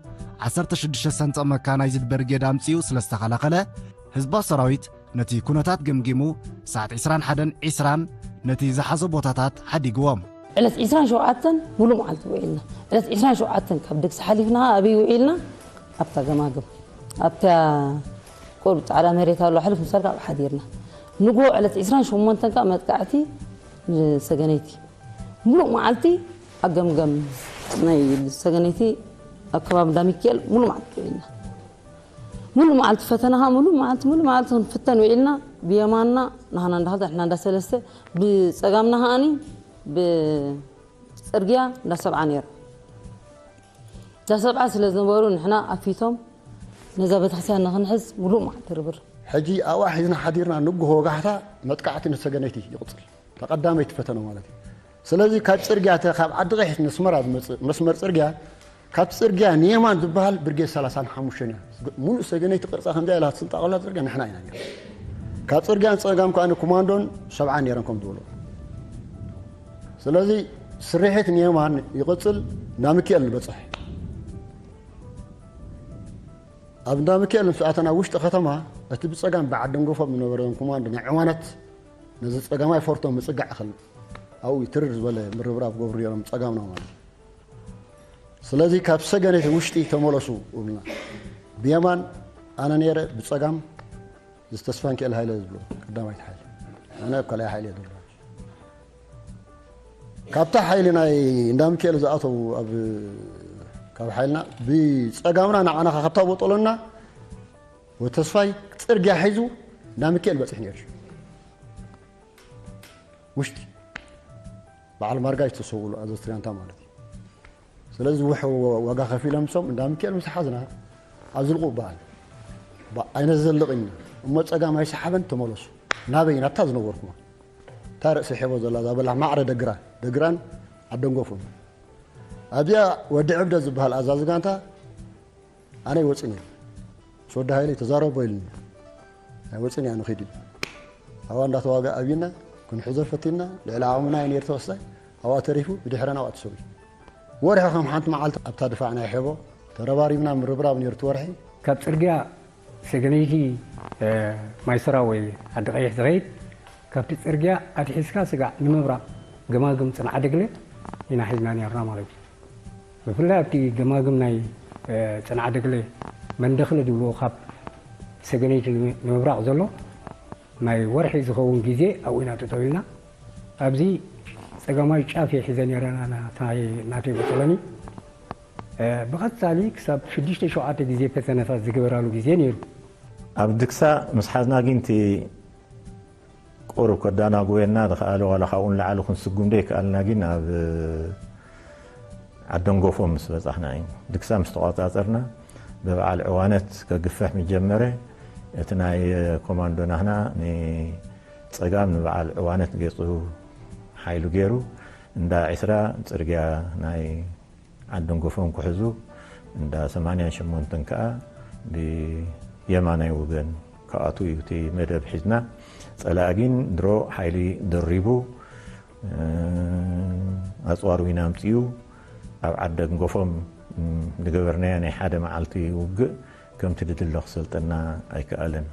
ዓሰርተ ሽዱሽተ ሰንጠቕ መካናይዝድ በርጌድ ኣምጺኡ ስለ ዝተኸላኸለ ህዝባዊ ሰራዊት ነቲ ኩነታት ገምጊሙ ሰዓት ዕስራን ሓደን ዕስራን ነቲ ዝሓዞ ቦታታት ሓዲግዎ። ዕለት ዕስራን ሸውዓተን ሙሉእ መዓልቲ ውዒልና። ዕለት ዕስራን ሸውዓተን ካብ ድግሲ ሓሊፍና ኣበይ ውዒልና? ኣብታ ገማግም፣ ኣብታ ቁሩብ ጻዕዳ መሬት ኣሎ፣ ሕልፍ ምስ በልካ ኣብኡ ሓዲርና። ንግሆ ዕለት ዕስራን ሸሞንተን ከኣ መጥቃዕቲ ንሰገነይቲ። ሙሉእ መዓልቲ ኣብ ገምገም ናይ ሰገነይቲ ኣብ ከባቢ እንዳ ሚካኤል ሙሉእ መዓልቲ ውዒልና። ሙሉእ መዓልቲ ፈተና ከኣ ሙሉእ መዓልቲ፣ ሙሉእ መዓልቲ ክንፍተን ውዒልና። ብየማንና ንሃና እንዳ ክልተ፣ ንሕና እንዳ ሰለስተ፣ ብጸጋምና ከኣኒ ብጽርግያ እንዳ ሰብዓ ነይሩ። እንዳ ሰብዓ ስለ ዝነበሩ ንሕና ኣፊቶም ነዛ ቤተክርስትያን ንኽንሕዝ ሙሉእ መዓልቲ ርብርብ። ሕጂ ኣብኣ ሒዝና ሓዲርና ንግሆ ወጋሕታ መጥቃዕቲ ንሰገነይቲ ይቕጽል። እታ ቀዳመይቲ ፈተነ ማለት እዩ። ስለዚ ካብ ጽርግያ እተ ካብ ዓዲ ቀይሕ ንስመራ ዝመጽእ መስመር ጽርግያ፣ ካብ ጽርግያ ንየማን ዝበሃል ብርጌድ ሰላሳን ሓሙሽተን እያ። ሙሉእ ሰገነይቲ ቅርጻ ከምዚኣ ኢላ ትስንጣቐላ ጽርግያ ንሕና ኢና ነይርና። ካብ ጽርግያ ንጸጋም ከኣ ኮማንዶን ሰብዓን ነይሮም ከም ዝበሎ። ስለዚ ስርሒት ንየማን ይቕጽል፣ ናብ ሚካኤል ንበጽሕ። ኣብ እንዳ ሚካኤል ምስ ኣተና ውሽጢ ከተማ፣ እቲ ብጸጋም ብዓዲ ንገፎም ዝነበረ ኮማንዶ ናይ ዕዋነት ነዚ ጸጋማይ ፎርቶ ምጽጋዕ ይኽእል። ኣብኡ እዩ ትርር ዝበለ ምርብራብ ገብሩ ነይሮም ጸጋምና ማለት እዩ። ስለዚ ካብ ሰገነይቲ ውሽጢ ተመለሱ እብሉና። ብየማን ኣነ ነይረ፣ ብጸጋም እዚ ተስፋንኪኤል ሃይለ ዝብሎ ቀዳማይቲ ሓይሊ። ኣነ ኣብ ካልኣይ ሓይሊ እየ ዘሎ። ካብታ ሓይሊ ናይ እንዳ ሚካኤል ዝኣተው ኣብ፣ ካብ ሓይልና ብጸጋምና ንዓና ካብታ ቦጠሎና ወተስፋይ ጽርግያ ሒዙ እንዳ ሚካኤል በጺሕ ነይሩ። ውሽጢ በዓል ማርጋ ዝተሰውሉ ኣዘዝትርያንታ ማለት እዩ። ስለዚ ዝውሕ ዋጋ ከፊሎም ሶም እንዳ ሚካኤል ምስ ሓዝና ኣዝልቑ በዓል። ባ-፣ ኣይነዘልቕን ኢና። እሞ ጸጋም ኣይሰሓበን ተመለሱ። ናበይ? ናብታ ዝነበርኩማ። እታ ርእሲ ሔቦ ዘላ እዛ በላሕ ማዕረ ደግራ፣ ደግራን ዓደንጎፉን። ኣብዚኣ ወዲ ዕብደ ዝበሃል ኣዛዚ ጋንታ ኣነ ኣይወፅን እየ። ምስ ወዲ ሃይለ ተዛረቦ ኢሉኒ። ኣይወፅን እያ ንኺድ ኢሉ። ኣብኣ እንዳተዋጋ ኣብና ክንሕዞ ፈቲና፣ ልዕሊ ዓቕምና እዩ ነይሩ ተወሳይ። ኣብኣ ተሪፉ ብድሕረና ኣብኣ ተሰዊኡ። ወርሒ ከም ሓንቲ መዓልቲ ኣብታ ድፋዕ ናይ ሔቦ ተረባሪብና ምርብራብ ነይሩ እቲ ወርሒ። ካብ ጽርግያ ሰገነይቲ፣ እ፣ ማይሰራ ወይ ዓዲ ቀይሕ ዝኸይድ፣ ካብቲ ጽርግያ ኣትሒዝካ ስጋዕ ንምብራቕ ገማግም ጽንዓ ደግለ ኢና ሒዝና ነርና ማለት እዩ። ብፍላይ ኣብቲ ገማግም ናይ፣ እ፣ ጽንዓ ደግለ መንደኽለ ዝብልዎ ካብ ሰገነይቲ ንምብራቕ ዘሎ ናይ ወርሒ ዝኸውን ግዜ ኣብኡ ኢና ጠጠው ኢልና። ኣብዚ ጸጋማይ ጫፍ እየ ሒዘ ነይረ፣ ና-፣ ናታይ፣ ናተይ በጠለኒ። እ፣ ብቐጻሊ ክሳብ ሽዱሽተ ሸውዓተ ግዜ ፈተነታት ዝገበራሉ ግዜ ነይሩ። ኣብ ድግሳ ምስ ሓዝና ግን እቲ ቁሩብ ከዳናጉየና ዝኸኣለ፣ ዋላ ካብኡ ንላዕሊ ክንስጉም ዘይከኣልና ግን ኣብ ዓደንጎፎ ምስ በጻሕና እዩ። ድግሳ ምስ ተቖጻጸርና ብበዓል ዕዋነት ከግፍሕ ምስ ጀመረ፣ እቲ ናይ ኮማንዶ ናህና ንጸጋም ንበዓል ዕዋነት ገጹ ሓይሉ ገይሩ፣ እንዳ ዒስራ ጽርግያ ናይ ዓደንጎፎም ክሕዙ፣ እንዳ ሰማንያን ሸሞንተን ከኣ ብየማናይ ወገን ክኣትዉ እዩ እቲ መደብ ሒዝና። ጸላኢ ግን ድሮ ሓይሊ ደሪቡ፣ እ፣ ኣጽዋር ዊን ኣምጺኡ ኣብ ዓደንጎፎም፣ እ፣ ዝገበርናዮ ናይ ሓደ መዓልቲ ውግእ ከምቲ ዝድለ ክሰልጠና ኣይከኣለን።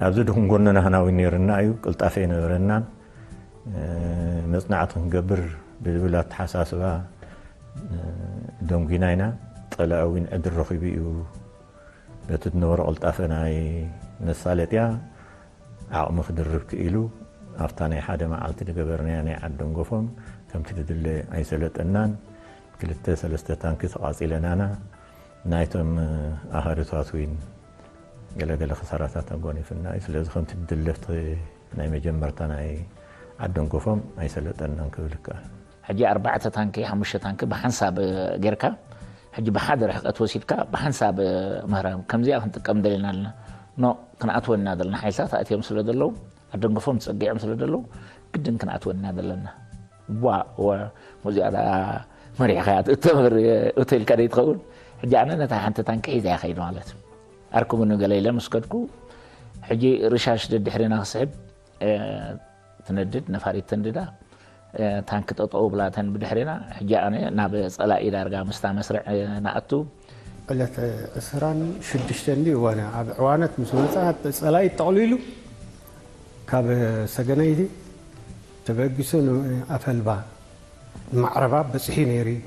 ኣብዚ ድኹም ጎንና ህናዊ ነይርና እዩ፣ ቅልጣፈ ኣይነበረናን። እ፣ መጽናዕቲ ክንገብር ብዝብል ኣተሓሳስባ፣ እ፣ ደንጒና ኢና። ጸላኢ እውን ዕድል ረኺቡ እዩ በቲ ዝነበሮ ቅልጣፈ ናይ መሳለጥያ ዓቕሚ ክድርብ ክኢሉ። ኣብታ ናይ ሓደ መዓልቲ ዝገበርናያ ናይ ዓደንጎፎም ከምቲ ዝድለ ኣይሰለጠናን። ክልተ ሰለስተ ታንኪ ተቓጺለናና። ናይቶም ኣሃዱታት እውን ገለገለ ክሳራታት ኣጓኒፍና እዩ። ስለዚ ከምቲ ድለፍቲ ናይ መጀመርታ ናይ ዓደንጎፎም ኣይሰለጠናን ክብል ይከኣል። ሕጂ ኣርባዕተ ታንኪ፣ ሓሙሽተ ታንኪ ብሓንሳብ ጌርካ፣ ሕጂ ብሓደ ርሕቀት ወሲድካ ብሓንሳብ ምህራም፣ ከምዚኣ ክንጥቀም ደሊና ኣለና። ኖ፣ ክንኣትወና ዘለና ሓይልታት ኣእትዮም ስለ ዘለዉ፣ ኣደንጎፎም ተጸጊዖም ስለ ዘለዉ፣ ግድን ክንኣትወና ዘለና። ቧ፣ ወ-፣ ሙዚቃ ደኣ መሪሕካ እተምር እተልካ ደይ ትኸውን። ሕጂ ኣነ ነታ ሓንቲ ታንኪ ሒዘ እያ ከይድ ማለት እዩ። ኣርክቡኒ ገለ ኢለ ምስ ከድኩ፣ ሕጂ ርሻሽ ደድሕሪና ክስዕብ፣ እ፣ ትነድድ፣ ነፋሪት ተንድዳ፣ እ፣ ታንኪ ጠጠው ብላተን ብድሕሪና። ሕጂ ኣነ ናብ ጸላኢ ዳርጋ ምስታ መስርዕ፣ እ፣ ንኣቱ። ዕለት ዕስራን ሽዱሽተን ድዩ ዋና ኣብ ዕዋነት ምስ መጽኣ፣ ጸላኢ ጠቕሊሉ ካብ ሰገነይቲ ተበጊሱ ንኣፈልባ፣ ንማዕረባ በጺሑ ነይሩ እዩ።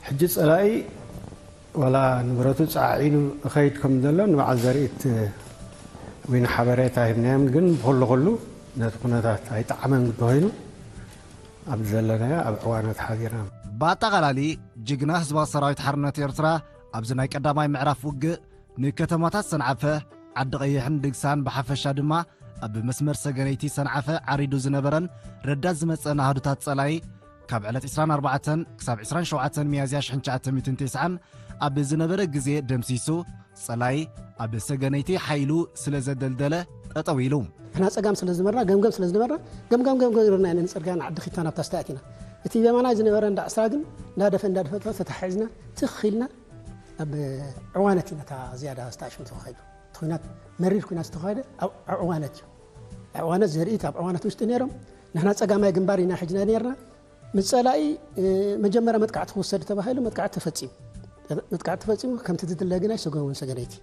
ሕጂ ጸላኢ ዋላ ንብረቱ ጸዓዒኑ እኸይድ ከም ዘሎ ንበዓል ዘርኢት ወይ ንሓበሬታ ሂብናዮም፣ ግን ብኹሉ ኩሉ ነቲ ኩነታት ኣይጠዓመን እንተኾይኑ፣ ኣብ ዘለናዮ ኣብ ዕዋነት ሓዚርና። ብኣጠቓላሊ፣ ጅግና ህዝባዊ ሰራዊት ሓርነት ኤርትራ ኣብዚ ናይ ቀዳማይ ምዕራፍ ውግእ ንከተማታት ሰንዓፈ፣ ዓዲ ቀይሕን ድግሳን ብሓፈሻ ድማ ኣብ መስመር ሰገነይቲ ሰንዓፈ ዓሪዱ ዝነበረን ረዳት ዝመጸን ኣሃዱታት ጸላኢ ካብ ዕለት ዕስራን ኣርባዕተን ክሳብ ዕስራን ሸውዓተን ሚያዝያ ሽሕን ትሽዓተ ሚእትን ተስዓን ኣብ ዝነበረ ግዜ ደምሲሱ፣ ጸላኢ ኣብ ሰገነይቲ ሓይሉ ስለ ዘደልደለ ጠጠው ኢሉ። ንሕና ጸጋም ስለ ዝነበርና፣ ገምገም ስለ ዝነበርና፣ ገምገም ገምገም ገርና ኢና ንጽርግያ ንዓዲ ኺታ ናብታ ስታያት ኢና። እቲ የማናይ ዝነበረ እንዳ ዕስራ ግን እንዳደፈ እንዳደፈ ተታሒዝና ትኽ ኢልና ኣብ ዕዋነት ኢና እታ ዝያዳ ዝተኣሽምት ተኻይዱ። እቲ ኹናት መሪር ኹናት ዝተኻየደ ኣብ ዕዋነት እዩ። ዕዋነት ዘርኢት ኣብ ዕዋነት ውሽጢ ነይሮም። ንሕና ጸጋማይ ግንባር ኢና ሒዝና ነይርና። ምስ ጸላኢ፣ እ፣ መጀመርያ መጥቃዕቲ ክውሰድ ተባሂሉ መጥቃዕቲ ተፈጺሙ። መጥቃዕቲ ተፈጺሙ፣ ከምቲ ዝድለ ግን ኣይሰጎሙን ሰገነይቲ።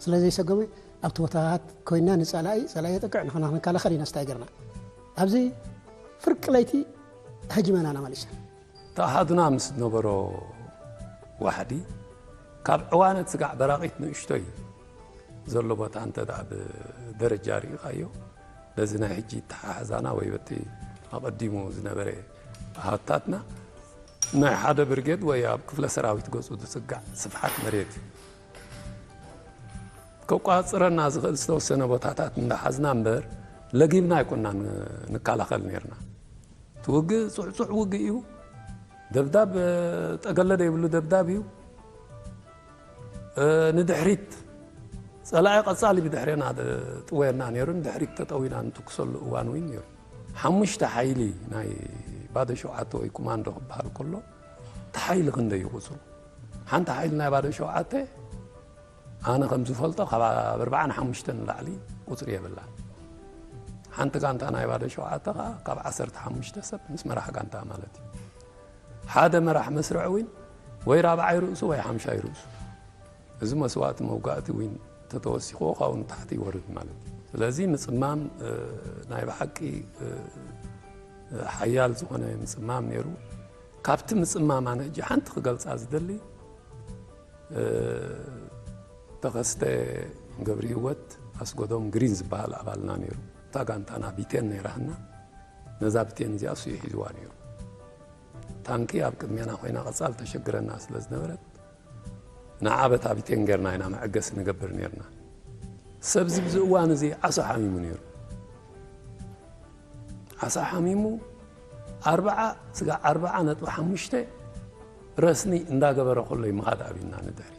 ስለ ዘይሰጎመ፣ ኣብቲ ቦታታት ኮይና ንጸላኢ፣ ጸላኢ የጥቅዕ፣ ንሕና ክንከላኸል ኢና ስታይ ገርና። ኣብዚ ፍርቂ ለይቲ ሃጂመና ኢና መሊስና። ተኣሃዱና ምስ ዝነበሮ ዋሕዲ፣ ካብ ዕዋነት ስጋዕ በራቒት ንእሽቶይ ዘሎ ቦታ እንተ ደኣ ብደረጃ ርኢኻዮ፣ በዚ ናይ ሕጂ ተሓሕዛና ወይ በቲ ኣቐዲሙ ዝነበረ ኣሃታትና ናይ ሓደ ብርጌድ ወይ ኣብ ክፍለ ሰራዊት ገጹ ዝጽጋዕ ስፍሓት መሬት እዩ። ከቋጽረና ዝኽእል ዝተወሰነ ቦታታት እንዳሓዝና እምበር፣ ለጊብና ኣይኮንና ን-፣ ንከላኸል ነይርና። እቲ ውግእ ጽዕጹዕ ውግእ እዩ። ደብዳብ፣ እ፣ ጠገለ ዘይብሉ ደብዳብ እዩ። እ፣ ንድሕሪት ጸላኢ ቀጻሊ ብድሕሬና ድ-፣ ጥወየና ነይሩ። ንድሕሪት ተጠዊና ንትኩሰሉ እዋን እውን ነይሩ። ሓሙሽተ ሓይሊ ናይ ባዶ ሸውዓተ ወይ ኮማንዶ ክበሃል ከሎ፣ እቲ ሓይሊ ክንደይ እዩ ቁጽሩ? ሓንቲ ሓይሊ ናይ ባዶ ሸውዓተ፣ ኣነ ከም ዝፈልጦ፣ ካብ ኣርባዓን ሓሙሽተን ንላዕሊ ቁጽሪ የብላን። ሓንቲ ጋንታ ናይ ባዶ ሸውዓተ ከኣ ካብ ዓሰርተ ሓሙሽተ ሰብ ምስ መራሕ ጋንታ ማለት እዩ። ሓደ መራሕ መስርዕ እውን ወይ ራብዓይ ርእሱ ወይ ሓምሻይ ርእሱ። እዚ መስዋእቲ መውጋእቲ እውን ተተወሲኽዎ ካብኡ ንታሕቲ ይወርድ ማለት እዩ። ስለዚ ምጽማም፣ እ፣ ናይ ብሓቂ፣ እ፣ ሓያል ዝኾነ ምጽማም ነይሩ። ካብቲ ምጽማም ኣነ ሕጂ ሓንቲ ክገልጻ ዝደሊ፣ እ፣ ተኸስተ ገብረሂወት ኣስጎዶም ግሪን ዝበሃል ኣባልና ነይሩ። እታ ጋንታና ቢቴን ነይራትና። ነዛ ቢቴን እዚኣ እሱ እዩ ሒዝዋ ነይሩ። ታንኪ ኣብ ቅድሜና ኮይና ቀጻል ተሸግረና ስለ ዝነበረት፣ ንዓ በታ ቢቴን ጌርና ኢና መዐገሲ ንገብር ነይርና። ሰብዚ ብዚ እዋን እዚ ዓሶ ሓሚሙ ነይሩ። ዓሳ ሓሚሙ ኣርብዓ፣ ስጋዕ ኣርብዓ ነጥቢ ሓሙሽተ ረስኒ እንዳገበረ ከሎ እዩ ምኻድ ኣብዩና ንድሕሪት።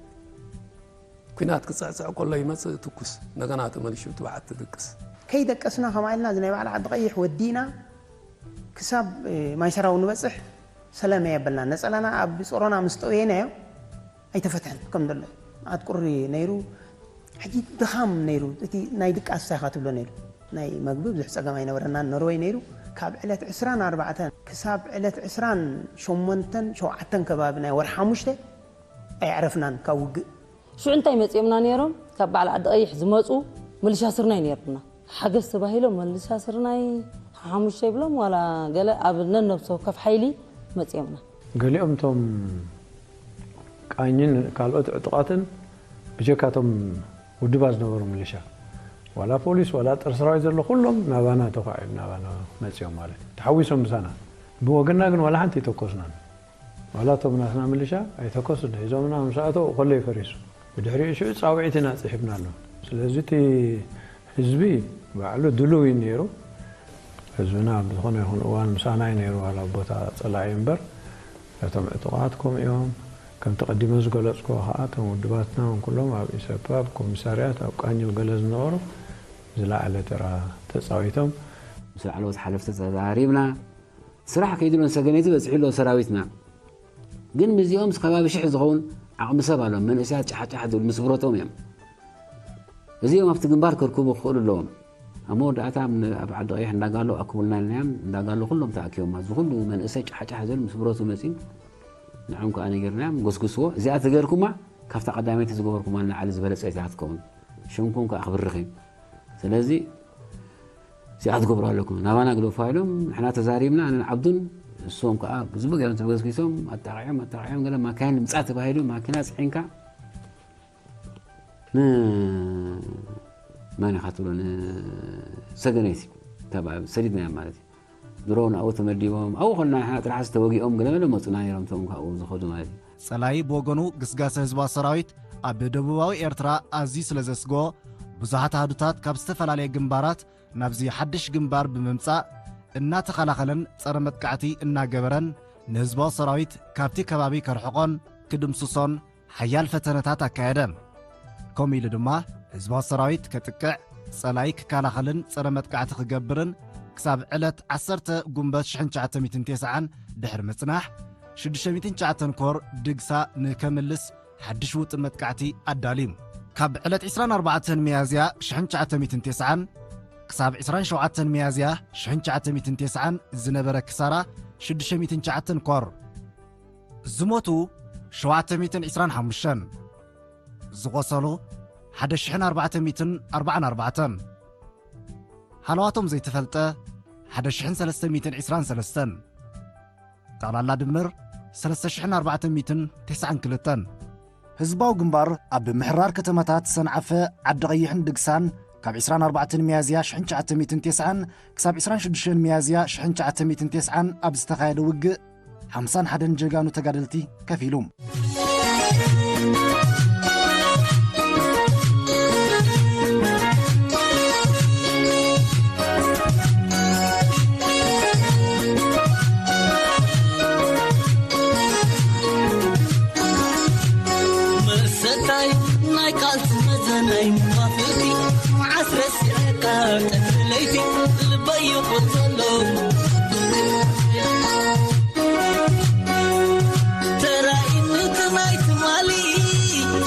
ኲናት ክጽዕጽዕ ከሎ ይመጽእ ትኩስ፣ እንደገና ተመሊሹ እቲ በዓቲ ድቅስ። ከይደቀስና ከምኣ ኢልና እዚ ናይ በዓል ዓዲ ቀይሕ ወዲእና ክሳብ፣ እ፣ ማይ ሰራው ንበጽሕ ሰላም የብልና። ነጸላና ኣብ ጾሮና ምስ ጠውየናዮ ኣይተፈትሐን ከም ዘሎ። መዓት ቁሪ ነይሩ። ሕጂ ድኻም ነይሩ። እቲ ናይ ድቃስ እንታይ ኢኻ ትብሎ ነይሩ። ናይ መግቢ ብዙሕ ጸገም ኣይነበረናን። ኖርወይ ነይሩ። ካብ ዕለት ዕስራን ኣርባዕተን ክሳብ ዕለት ዕስራን ሸሞንተን ሸውዓተን ከባቢ ናይ ወርሒ ሓሙሽተ ኣየዕረፍናን ካብ ውግእ። ሽዑ እንታይ መጺኦምና ነይሮም? ካብ በዓል ዓዲ ቀይሕ ዝመጹ ምልሻ ስርናይ ነይሩና። ሓገዝ ተባሂሎም ምልሻ ስርናይ ሓሙሽተ ይብሎም ዋላ ገለ ኣብ ነነብሲ ወከፍ ሓይሊ መጺኦምና። ገሊኦም እቶም ቃኝን ካልኦት ዕጡቓትን ብጀካቶም ውድባት ዝነበሩ ምልሻ፣ ዋላ ፖሊስ ዋላ ጸረ ሰራዊት ዘሎ ኩሎም ናባና ተኳዒሉ ናባና መጺኦም ማለት እዩ። ተሓዊሶም ምሳና። ብወገንና ግን ዋላ ሓንቲ ኣይተኮስናን። ዋላ እቶም ናትና ምልሻ ኣይተኮሱን። ሒዞምና ምስ ኣተው ከሎ እዩ ፈሪሱ። ብድሕሪኡ ሽዑ ጻውዒት ኢና ጽሒፍናሉ። ስለዚ እቲ ህዝቢ ባዕሉ ድሉው እዩ ነይሩ። ህዝብና ኣብ ዝኾነ ይኹን እዋን ምሳና እዩ ነይሩ፣ ዋላ ኣብ ቦታ ጸላኢ እምበር። እቶም ዕጡቓት ከምኡ እዮም። ከምቲ ቀዲመ ዝገለጽኩዎ ከኣ፣ እቶም ውድባትና እውን ኩሎም ኣብ ኢሰፓ፣ ኣብ ኮሚሳርያት፣ ኣብ ቃኘው ገለ ዝነበሩ ዝለዓለ ተራ ተጻዊቶም። ምስ ላዕለዎት ሓለፍቲ ተዛሪብና። ስራሕ ከይድሎ ሰገነይቲ በጺሑ ኣሎ ሰራዊትና። ግን ምስዚኦም ከባቢ ሽሕ ዝኸውን ዓቕሚ ሰብ ኣሎ። መንእሰያት ጫሕጫሕ ዝብል ምስ ብረቶም እዮም። እዚኦም ኣብቲ ግንባር ከርክቡ ክኽእሉ ኣለዎም። ኣብ መወዳእታ ኣብ ን-፣ ኣብ ዓዲ ቀይሕ እንዳጋሎ ኣክቡልና ኢልናዮም። እንዳጋሎ ኩሎም ተኣኪቦም። ኣብዚ ኩሉ መንእሰይ ጫሕጫሕ ዝብል ምስ ብረቱ መጺኡ። ንዕም ከኣ ነጊርናዮም፣ ጎስጉስዎ። እዚኣ ተገርኩማ፣ ካብታ ቀዳመይቲ ዝገበርኩማ ንላዕሊ ዝበለጸ እያ ትኸውን። ሽምኩም ከኣ ክብርኽ እዩ። ስለዚ እዚኣ ትገብሩ ኣለኩም፣ ናባና ግደፉ ኢሎም፣ ንሕና ተዛሪብና፣ ኣነን ዓብዱን፣ እሶም ከኣ ብዝቡ ገይሮም ተበስኪሶም፣ ኣጣቂዖም፣ ኣጣቂዖም፣ ገለ ማካይን ምጻእ ተባሂሉ፣ ማኪና ጽዒንካ ን-፣ መን ኢኻ ትብሎ፣ ንሰገነይቲ ተባ-፣ ሰዲድናዮም ማለት እዩ። ድሮ ንኣኡ ተመዲቦም፣ ኣብኡ ከለና ንሕና ጥራሕስ ተወጊኦም፣ ገለ መለ መጹና ነይሮም፣ እቶም ካብኡ ዝኸዱ ማለት እዩ። ጸላኢ ብወገኑ ግስጋሰ ህዝባዊ ሰራዊት ኣብ ደቡባዊ ኤርትራ ኣዝዩ ስለ ዘስግኦ፣ ብዙሓት ኣሃዱታት ካብ ዝተፈላለየ ግንባራት ናብዚ ሓድሽ ግንባር ብምምጻእ፣ እናተኸላኸለን ጸረ መጥቃዕቲ እናገበረን፣ ንህዝባዊ ሰራዊት ካብቲ ከባቢ ከርሕቖን ክድምስሶን ሓያል ፈተነታት ኣካየደ። ከምኡ ኢሉ ድማ ህዝባዊ ሰራዊት ከጥቅዕ፣ ጸላኢ ክከላኸልን ጸረ መጥቃዕቲ ክገብርን ክሳብ ዕለት ዓሰርተ ጉንበት ሽሕን ትሽዓተ ሚእትን ተስዓን ድሕሪ ምጽናሕ፣ ሽዱሽተ ሚእትን ትሽዓተን ኮር ድግሳ ንከምልስ ሓድሽ ውጥን መጥቃዕቲ ኣዳልዩ። ካብ ዕለት ዕስራን ኣርባዕተን ሚያዝያ ሽሕን ትሽዓተ ሚእትን ተስዓን ክሳብ ዕስራን ሸውዓተን ሚያዝያ ሽሕን ትሽዓተ ሚእትን ተስዓን ዝነበረ ክሳራ ሽዱሽተ ሚእትን ትሽዓተን ኮር። ዝሞቱ ሸውዓተ ሚእትን ዕስራን ሓሙሽተን፣ ዝቖሰሉ ሓደ ሽሕን ኣርባዕተ ሚእትን ኣርባዓን ኣርባዕተን፣ ሃለዋቶም ዘይተፈልጠ ሓደ ሽሕን ሰለስተ ሚእትን ዕስራን ሰለስተን፣ ጠቕላላ ድምር ሰለስተ ሽሕን ኣርባዕተ ሚእትን ተስዓን ክልተን። ህዝባዊ ግንባር ኣብ ምሕራር ከተማታት ሰንዓፈ፣ ዓዲ ቐይሕን ድግሳን ካብ ዕስራን ኣርባዕተን ሚያዝያ ሽሕን ትሽዓተ ሚእትን ተስዓን ክሳብ ዕስራን ሽዱሽተን ሚያዝያ ሽሕን ትሽዓተ ሚእትን ተስዓን ኣብ ዝተኻየደ ውግእ ሓምሳን ሓደን ጀጋኑ ተጋደልቲ ከፊሉ። መሰታይ ናይ ቃልሲ መዘናይ መዋፍርቲ መዓስ ረሲዐካ ቀትሪ ለይቲ ልበይ ይኹን ዘሎ ተራኢኑ ትማሊ ትማሊ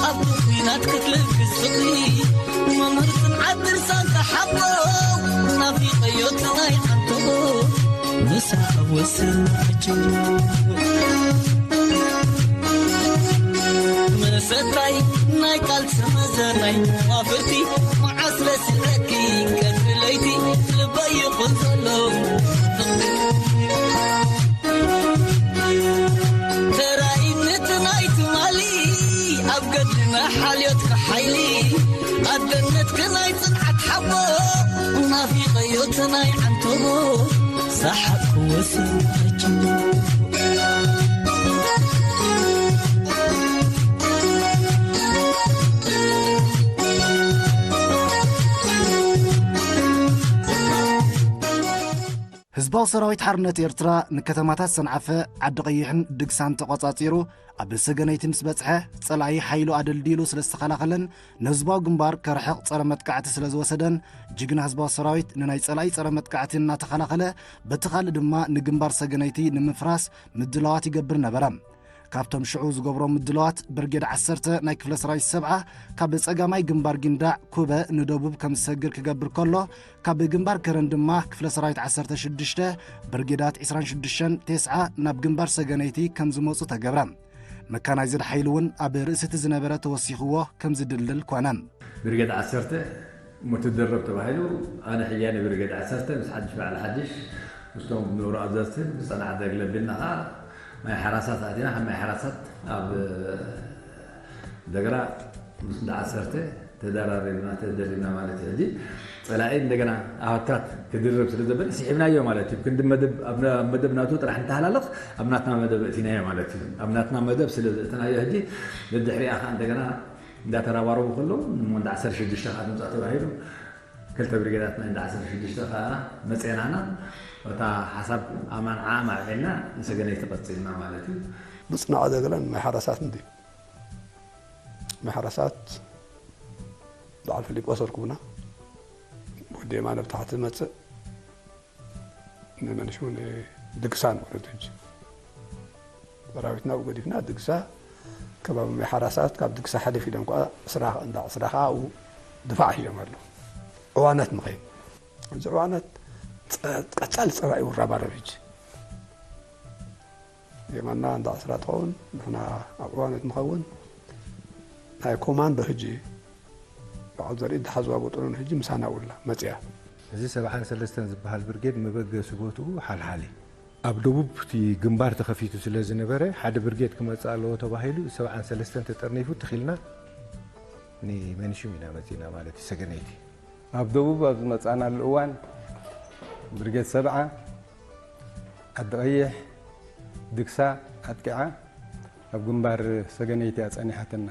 ኣብቲ ኲናት ክትልግስ ዝኽሪ መምህር ጽንዓት ድርሳን ተሓቦ ናፊቐዮ ትማይ ዓንተቦ ምሳሕ ኣብ ወሰን ዓጀቦ መሰታይ ናይ ቃልሲ መዘናይ መዋፍርቲ መዓስ ረሲዐኪ ቀትሪ ለይቲ ልበይ ይኹን ዘሎ ተራኢነት ናይ ትማሊ ኣብ ገድልና ሓልዮትካ ሓይሊ ኣደነትካ ናይ ጽንዓት ሓቦ ናፊቐዮ እቲ ናይ ዓንተቦ ሰሓቕ ክወስን ኣጅቡ ህዝባዊ ሰራዊት ሓርነት ኤርትራ ንከተማታት ሰንዓፈ፣ ዓዲ ቀይሕን ድግሳን ተቖጻጺሩ ኣብ ሰገነይቲ ምስ በጽሐ፣ ጸላኢ ሓይሉ ኣደልዲሉ ስለ ዝተኸላኸለን ንህዝባዊ ግንባር ከርሕቕ ጸረ መጥቃዕቲ ስለ ዝወሰደን፣ ጅግና ህዝባዊ ሰራዊት ንናይ ጸላኢ ጸረ መጥቃዕቲ እናተኸላኸለ፣ በቲ ካልእ ድማ ንግንባር ሰገነይቲ ንምፍራስ ምድላዋት ይገብር ነበረ። ካብቶም ሽዑ ዝገብሮም ምድላዋት፣ ብርጌድ ዓሰርተ ናይ ክፍለ ሰራዊት ሰብዓ ካብ ጸጋማይ ግንባር ጊንዳዕ ኩበ ንደቡብ ከም ዝሰግር ክገብር ከሎ፣ ካብ ግንባር ከረን ድማ ክፍለ ሰራዊት ዓሰርተ ሽዱሽተ ብርጌዳት ዕስራን ሽዱሽተን ተስዓ ናብ ግንባር ሰገነይቲ ከም ዝመጹ ተገብረ። መካናይዝድ ሓይሊ እውን ኣብ ርእሲ እቲ ዝነበረ ተወሲኽዎ ከም ዝድልድል ኮነ። ብርጌድ ዓሰርተ እሞ ትደረብ ተባሂሉ፣ ኣነ ሕያነ ብርጌድ ዓሰርተ ምስ ሓድሽ በዓል ሓድሽ ምስቶም ዝነበሩ ኣዘዝትን ብጸናሕቲ ዘግለብልና ኸኣ ማይ ሓራሳት ኣቲና፣ ካብ ማይ ሓራሳት ኣብ ደግራ ምስ እንዳ ዓሰርተ ተደራሪብና፣ ተደሪብና ማለት እዩ። ሕጂ ጸላኢ እንደገና ኣሃታት ክድርብ ስለ ዘበለ ስሒብናዮ ማለት እዩ። ክንዲ መደብ፣ ኣብ ና-፣ ኣብ መደብ ናቱ ጥራሕ እንተሃላለኽ ኣብ ናትና መደብ እቲናዮ ማለት እዩ። ኣብ ናትና መደብ ስለ ዘእተናዮ ሕጂ ደድሕሪኣ ኸኣ እንደገና እንዳተራባረቡ ከለዉ፣ እሞ እንዳ ዓሰርተ ሽዱሽተ ከዓ ትምፃእ ተባሂሉ። ክልተ ብርጌዳት ናይ እንዳ ዓሰርተ ሽዱሽተ ከዓ መፅኤናና። እታ ሓሳብ ኣማን ዓም ኣዕቤልና ንሰገነይቲ ቀፂልና ማለት እዩ። ምፅናዕ ዘገለን ማይ ሓረሳት እንዲ ማይ ሓረሳት በዓል ፊሊጶስ ኣርኩብና። ወዲ የማነ ብታሕቲ መፅእ ንመንሹ ንድግሳ ንወረድ ሕጂ ሰራዊትና ብገዲፍና ድግሳ ከባቢ ማይ ሓራ ሰዓት ካብ ድግሳ ሓሊፍ ኢሎም ከዓ ስራ እንዳ ስራ ከዓ ኣብኡ ድፋዕ ሒዞም ኣለዉ። ዕዋነት ንኸይድ እዚ ዕዋነት ቀፃሊ ፀባይ ይውራባረብ ሕጂ የማና እንዳ ዕስራ ትኸውን ንሕና ኣብ ዕዋነት ንኸውን ናይ ኮማንዶ ሕጂ በዓል ዘርኢ ድሓዝዋ ቦጥሮን ሕጂ ምሳና ውላ መፅያ። እዚ ሰብዓን ሰለስተን ዝበሃል ብርጌድ መበገሲ ቦትኡ ሓልሓል እዩ። ኣብ ደቡብ እቲ ግንባር ተኸፊቱ ስለ ዝነበረ ሓደ ብርጌድ ክመፅእ ኣለዎ ተባሂሉ ሰብዓን ሰለስተን ተጠርኒፉ ትኺልና ንመንሽም ኢና መፂና ማለት እዩ ሰገነይቲ። ኣብ ደቡብ ኣብ ዝመፃናሉ እዋን ብርጌድ ሰብዓ ዓዲ ቀይሕ ድግሳ ኣጥቂዓ ኣብ ግንባር ሰገነይቲ እያ ፀኒሓትና።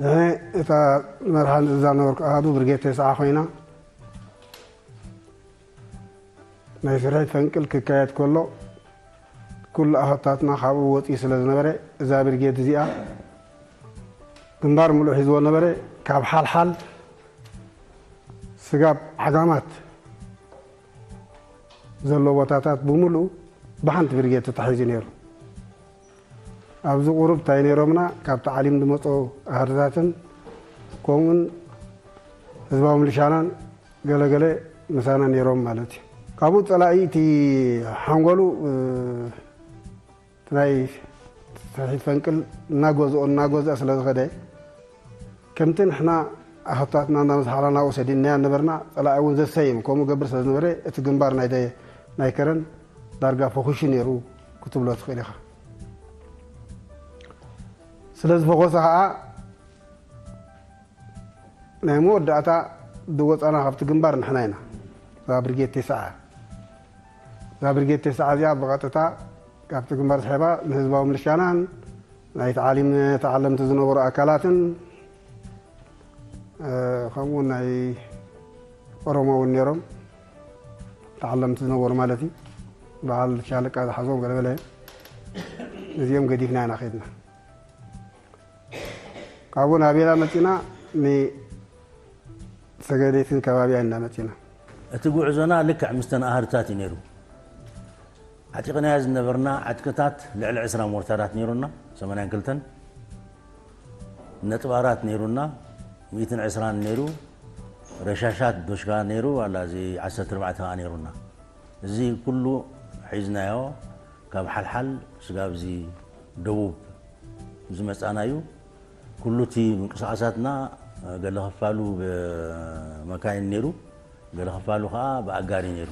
ንሕና እታ መርሓ ንእዛ ነበርኩ ኣሃዱ ብርጌድ ተስዓ ኮይና ናይ ስርሒት ፈንቅል ክካየድ ከሎ ኩሉ ኣሃታትና ካብኡ ወፂኡ ስለ ዝነበረ እዛ ብርጌድ እዚኣ ግንባር ምሉእ ሒዝዎ ነበረ። ካብ ሓልሓል ስጋብ ዓጋማት ዘሎ ቦታታት ብምሉኡ ብሓንቲ ብርጌድ ተታሒዙ ነይሩ። ኣብዚ ቁሩብ እንታይ ነይሮምና ካብ ተዓሊም ዝመፁ ኣሃድታትን ከምኡን ህዝባዊ ምልሻናን ገለገለ ምሳና ነይሮም ማለት እዩ። ካብኡ ፀላኢ እቲ ሓንጎሉ ናይ ስርሒት ፈንቅል እናጎዝኦ እናጎዝኣ ስለ ዝኸደ ከምቲ ንሕና ኣህታትና እናመዝሓላ ናብኡ ሰዲድናያ ነበርና። ፀላኢ እውን ዘሰይም ከምኡ ገብር ስለ ዝነበረ እቲ ግንባር ናይ ናይ ከረን ዳርጋ ፈኹሹ ነይሩ ክትብሎ ትኽእል ኢኻ። ስለ ዝፈኾሰ ከዓ ናይ መወዳእታ ዝወፃና ካብቲ ግንባር ንሕና ኢና። እዛ ብርጌድ ቴስዓ እዛ ብርጌድ ቴስዓ እዚኣ ብቐጥታ ካብቲ ግንባር ስሒባ ንህዝባዊ ምልሻናን ናይ ተዓሊም ተዓለምቲ ዝነበሩ ኣካላትን ከምኡ ናይ ኦሮሞ እውን ነይሮም ተዓለምቲ ዝነበሩ ማለት እዩ። በዓል ሻለቃ ዝሓዞም ገለገለ እዚኦም ገዲፍና ኢና ከድና። ካብኡ ናቤላ መፂና ንሰገደይትን ከባቢያ ኢና መፂና። እቲ ጉዕዞና ልክዕ ምስተን ኣሃድታት እዩ ነይሩ። ዓጢቕናዮ ዝነበርና ዓጥቅታት ልዕሊ ዕስራ ሞርታራት ነይሩና ሰማንያን ክልተን ነጥቢ ኣራት ነይሩና ሚእትን ዕስራን ነይሩ። ረሻሻት ዶሽካ ነይሩ ዋላ እዚ ዓሰርተ ኣርባዕተ ከዓ ነይሩና። እዚ ኩሉ ሒዝናዮ ካብ ሓልሓል ስጋብ እዚ ደቡብ ዝመፃና እዩ። ኩሉ እቲ ምንቅስቃሳትና ገለ ክፋሉ ብመካይን ነይሩ፣ ገለ ክፋሉ ከዓ ብኣጋሪ ነይሩ።